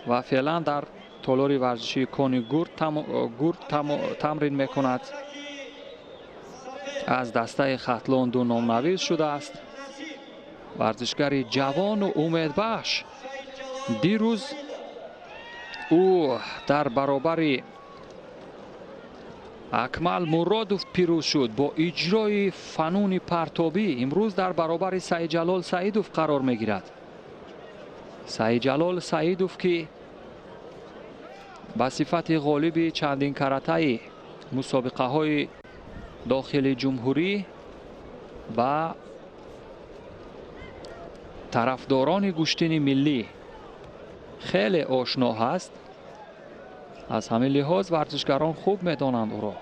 Ва феълан дар толори варзишии Кони Гурд тамрин мекунад. Аз дастаи Хатлон ду номнавис шудааст. Варзишгари ҷавону умедбахш. Дирӯз ӯ дар баробари Акмал Муродов пирӯз шуд бо иҷрои фануни партобӣ. Имрӯз дар баробари Саидҷалол Саидов қарор мегирад. Саидҷалол Саидов, ки ба сифати ғолиби чандин каратаи мусобиқаҳои дохили ҷумҳурӣ ва тарафдорони гӯштини миллӣ хеле ошно ҳаст. Аз ҳамин лиҳоз варзишгарон хуб медонанд ӯро.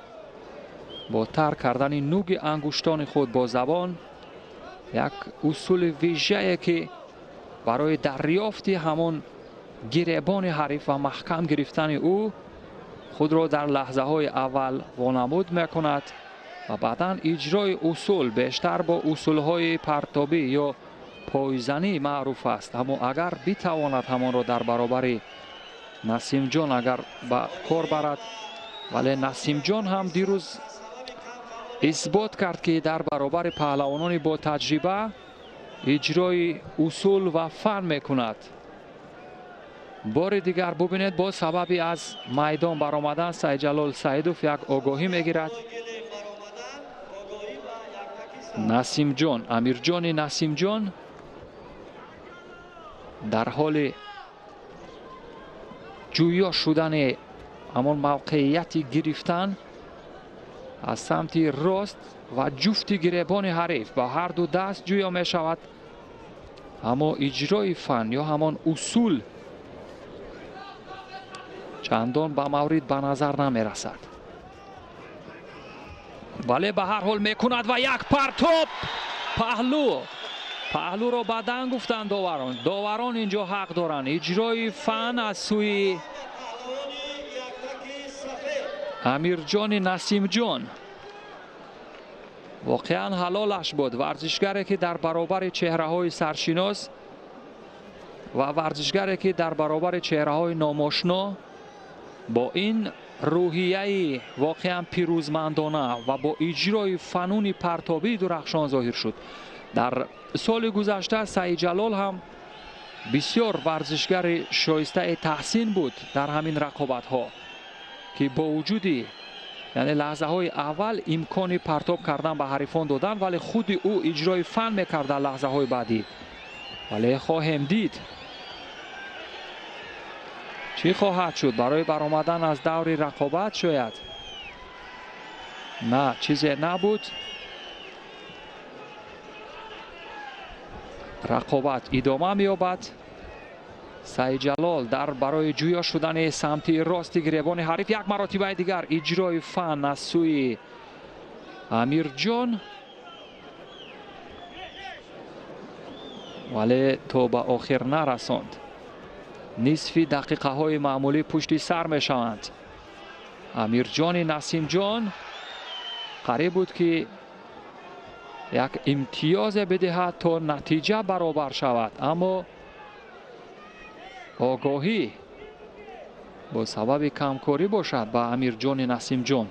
Бо тар кардани нуги ангуштони худ бо забон, як усули вижае, ки барои дарёфти ҳамон гиребони ҳариф ва маҳкам гирифтани ӯ худро дар лаҳзаҳои аввал вонамуд мекунад ва баъдан иҷрои усул бештар бо усулҳои партобӣ ё пойзанӣ маъруф аст. Аммо агар битавонад ҳамонро дар баробари Насимҷон агар ба кор барад, вале Насимҷон ҳам дирӯз исбот кард, ки дар баробари паҳлавонони бо таҷриба иҷрои усул ва фан мекунад. Бори дигар бубинед, бо сабаби аз майдон баромадан Саидҷалол Саидов як огоҳӣ мегирад. Насимҷон, Амирҷони Насимҷон дар ҳоли ҷӯё шудани ҳамон мавқеияти гирифтан аз самти рост ва ҷуфти гиребони ҳариф ба ҳарду даст ҷӯё мешавад, аммо иҷрои фан ё ҳамон усул чандон ба маврид ба назар намерасад. Вале ба ҳар ҳол мекунад ва як партоб паҳлу. Паҳлуро баъдан гуфтанд доварон. Доварон инҷо ҳақ доранд. Иҷрои фан аз сӯи Амирҷони Насимҷон воқеан ҳалолаш буд. Варзишгаре, ки дар баробари чеҳраҳои саршинос ва варзишгаре, ки дар баробари чеҳраҳои номошно бо ин рӯҳияи воқеан пирӯзмандона ва бо иҷрои фануни партобии дурахшон зоҳир шуд. Дар соли гузашта Саидҷалол ҳам бисёр варзишгари шоистаи таҳсин буд дар ҳамин рақобатҳо, ки бо вуҷуди, яъне, лаҳзаҳои аввал имкони партоб кардан ба ҳарифон додан, вале худи ӯ иҷрои фан мекард дар лаҳзаҳои баъдӣ. Вале хоҳем дид, чӣ хоҳад шуд барои баромадан аз даври рақобат. Шояд на, чизе набуд. Рақобат идома меёбад. Саидҷалол дар барои ҷӯё шудани самти рости гиребони ҳариф як маротибаи дигар иҷрои фан аз сӯи Амирҷон, вале то ба охир нарасонд. Нисфи дақиқаҳои маъмулӣ пушти сар мешаванд. Амирҷони Насимҷон қариб буд, ки як имтиёзе бидиҳад, то натиҷа баробар шавад, аммо огоҳӣ бо сабаби камкорӣ бошад ба Амирҷони Насимҷон.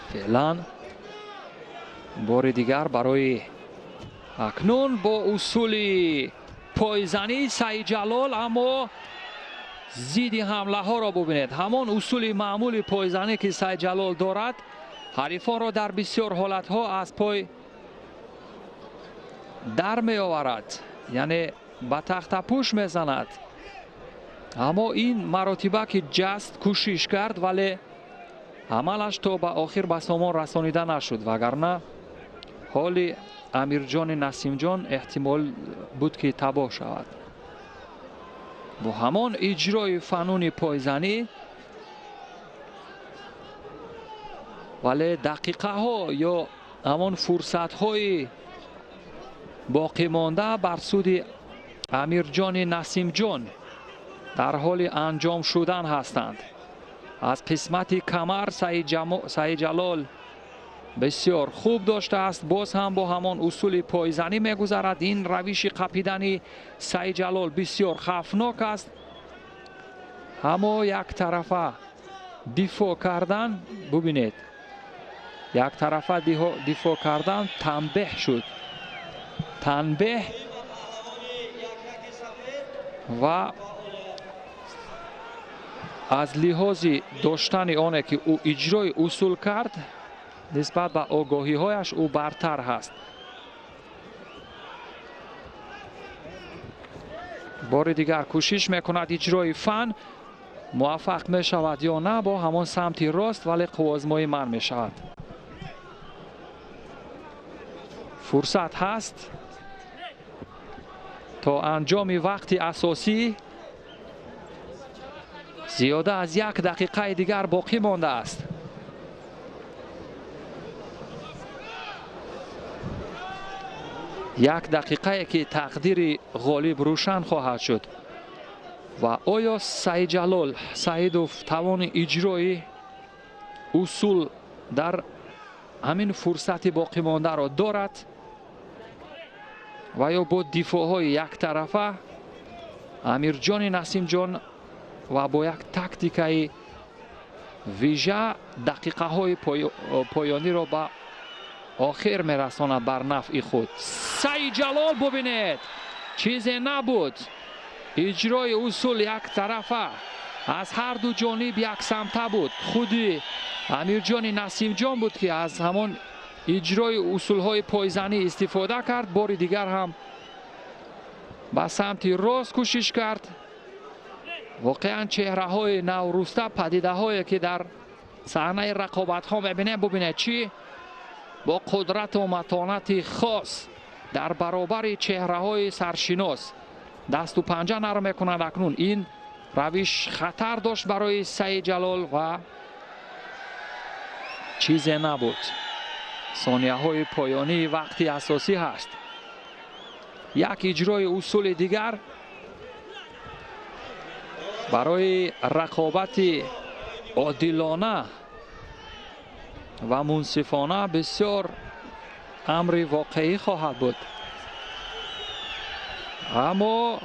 Феълан бори дигар барои акнун бо усули пойзанӣ Саидҷалол, аммо зидди ҳамлаҳоро бубинед. Ҳамон усули маъмули пойзанӣ, ки Саидҷалол дорад, ҳарифонро дар бисёр ҳолатҳо аз пой дар меоварад, яъне ба тахтапӯш мезанад. Аммо ин маротиба, ки ҷаст кӯшиш кард, вале амалаш то ба охир ба сомон расонида нашуд, вагарна ҳоли Амирҷони Насимҷон эҳтимол буд, ки табоҳ шавад. Бо ҳамон иҷрои фануни пойзанӣ, вале дақиқаҳо ё ҳамон фурсатҳои боқимонда бар суди Амирҷони Насимҷон дар ҳоли анҷом шудан ҳастанд. Аз қисмати камар Саидҷалол Бисёр хуб доштааст. Боз ҳам бо ҳамон усули пойзанӣ мегузарад. Ин равиши қапидани Саидҷалол бисёр хавфнок аст, аммо яктарафа дифоъ кардан, бубинед, яктарафа дифоъ кардан танбеҳ шуд, танбеҳ ва аз лиҳози доштани оне ки ӯ иҷрои усул кард, нисбат ба огоҳиҳояш ӯ бартар ҳаст. Бори дигар кӯшиш мекунад иҷрои фан, муваффақ мешавад ё на бо ҳамон самти рост, вале қувваозмоӣ манъ мешавад. Фурсат ҳаст то анҷоми вақти асосӣ, зиёда аз як дақиқаи дигар боқӣ мондааст. Як дақиқае ки тақдири ғолиб рӯшан хоҳад шуд. Ва оё Саидҷалол Саидов тавони иҷрои усул дар ҳамин фурсати боқимондаро дорад ва ё бо дифоъҳои яктарафа Амирҷони Насимҷон ва бо як тактикаи вижа дақиқаҳои поёниро ба охир мерасонад бар нафъи худ. Саидҷалол, бубинед, чизе набуд. Иҷрои усул яктарафа аз ҳар ду ҷониб яксамта буд. Худи Амирҷони Насимҷон буд ки аз ҳамон иҷрои усулҳои пойзанӣ истифода кард. Бори дигар ҳам ба самти рост кӯшиш кард. Воқеан чеҳраҳои навруста, падидаҳое ки дар саҳнаи рақобатҳо мебинем, бубинед чӣ бо қудрату матонати хос дар баробари чеҳраҳои саршинос дасту панҷа нарм мекунад. Акнун ин равиш хатар дошт барои Саидҷалол ва чизе набуд. Сонияҳои поёнии вақти асосӣ ҳаст. Як иҷрои усули дигар барои рақобати одилона ва мунсифона бисёр амри воқеӣ хоҳад буд. Аммо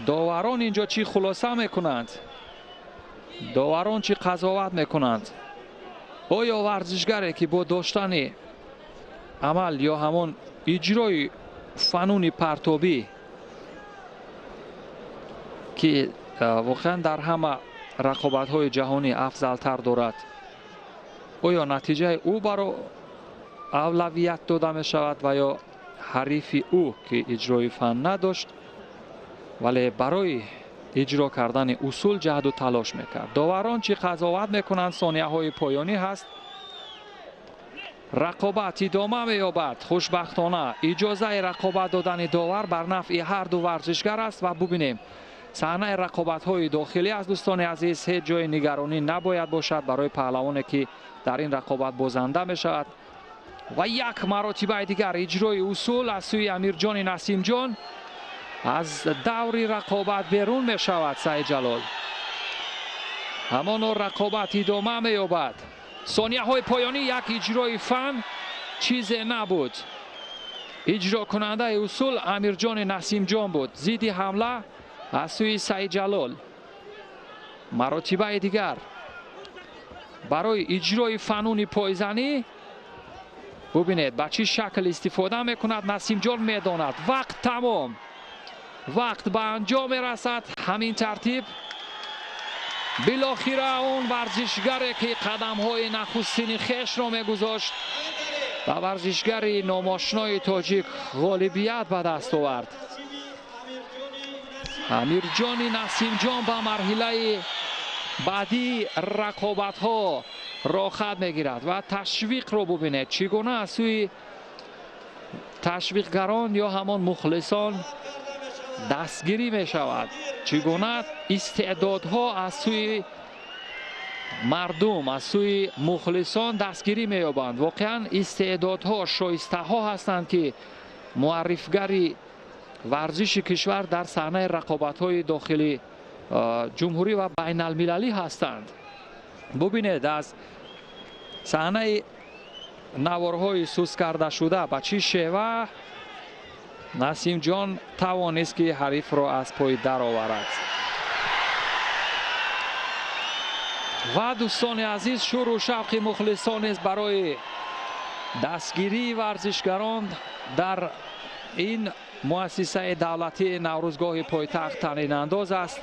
доварон инҷо чӣ хулоса мекунанд? Доварон чӣ қазоват мекунанд? Оё варзишгаре ки бо доштани амал ё ҳамон иҷрои фануни партобӣ, ки воқеан дар ҳама рақобатҳои ҷаҳонӣ афзалтар дорад, оё натиҷаи ӯ баро авлавият дода мешавад ва ё ҳарифи ӯ ки иҷрои фан надошт, вале барои иҷро кардани усул ҷаҳду талош мекард? Доварон чӣ қазоват мекунанд? Сонияҳои поёнӣ ҳаст. Рақобат идома меёбад. Хушбахтона иҷозаи рақобат додани довар бар нафъи ҳар ду варзишгар аст ва бубинем саҳнаи рақобатҳои дохилӣ аст. Дӯстони азиз, ҳеҷ ҷои нигаронӣ набояд бошад барои паҳлавоне ки дар ин рақобат бозанда мешавад. Ва як маротибаи дигар иҷрои усул аз сӯи Амирҷони Насимҷон, аз даври рақобат берун мешавад Саидҷалол. Ҳамоно рақобат идома меёбад. Сонияҳои поёнӣ, як иҷрои фан, чизе набуд. Иҷрокунандаи усул Амирҷони Насимҷон буд. Зидди ҳамла аз сӯи Саидҷалол. Маротибаи дигар барои иҷрои фануни пойзанӣ, бубинед ба чӣ шакл истифода мекунад. Насимҷон медонад вақт тамом, вақт ба анҷом мерасад. Ҳамин тартиб билохира он варзишгаре ки қадамҳои нахустини хешро мегузошт ба варзишгари номошинои тоҷик ғолибият ба даст овард. Амирҷони Насимҷон ба марҳилаи баъдии рақобатҳо роҳхат мегирад ва ташвиқро бубинед чӣ гуна аз сӯи ташвиқгарон ё ҳамон мухлисон дастгирӣ мешавад, чӣ гуна истеъдодҳо аз сӯи мардум, аз сӯи мухлисон дастгирӣ меёбанд. Воқеан истеъдодҳо, шоистаҳо ҳастанд ки муаррифгари варзиши кишвар дар саҳнаи рақобатҳои дохилӣ ҷумҳурӣ ва байналмилалӣ ҳастанд. Бубинед аз саҳнаи Наворҳои суст кардашуда, ба чӣ шева Насимҷон тавонист, ки ҳарифро аз пой дароварад. Ва, дӯстони азиз, шӯру шавқи мухлисон низ барои дастгирии варзишгарон дар ин муассисаи давлатии Наврӯзгоҳи пойтахт танинандоз аст.